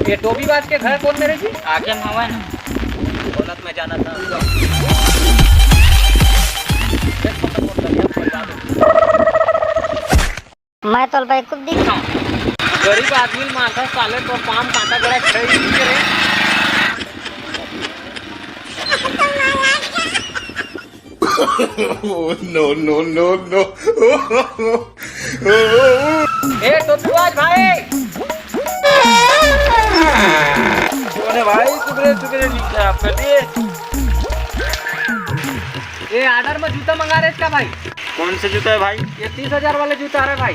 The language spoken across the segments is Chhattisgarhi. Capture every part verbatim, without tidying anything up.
ये टोपी बाज के घर कौन मेरे जी? आगे में हवा ना। बोलत मैं जाना था। मैं तो बेवकूफ दिख रहा हूँ। गरीब आदमी मानता साले तो पाम कांटा गड़ा खरीद के रे। Oh, no, no, no, no। ए टोपीबाज भाई। अरे भाई, सुबह सुबह नींद खराब कर दिए। ए ऑर्डर में जूता मंगा रहे इसका भाई। कौन से जूता है भाई? ये तीस हजार वाले जूता आ रहे भाई।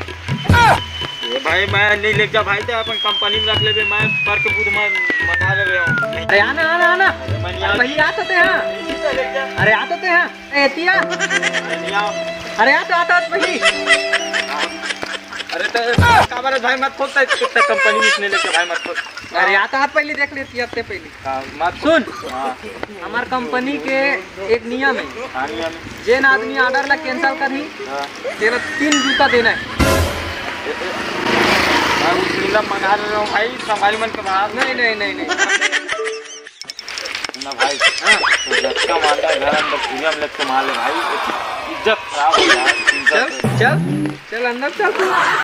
ये भाई, मैं नहीं लेके जा भाई, तो अपन कंपनी में रख लेबे, मैं पर के बुध में मंगा लेबे हम। अरे आना, आना, आना। अरे मैं नहीं आ- पहले आ तो ते हाँ। अरे आ तो ते हाँ। ए, एतिया। अरे नहीं आओ। अरे आ तो, आ तो, आ तो पहले। अरे तो काबर भाई मत खोलता है, कितना कंपनी में इसने लेके भाई मत खोल। अरे आ तो, आ पहले देख लेती हफ्ते पहले। हाँ, मत सुन। हाँ। हमार कंपनी के एक नियम है, हाँ, नियम। जेन आदमी ऑर्डर ला कैंसिल करही, हाँ। तेला तीन जूता देना है। हम इतना मंगा रहे हो भाई, संभाल मन के बाहर। नहीं, नहीं, नहीं, नहीं। ना भाई, हाँ। तो जब का मांगा घर अंदर पूजा में लेके मार ले भाई, इज्जत खराब हो जाए, चिंता चल, से। चल, चल अंदर चल तू।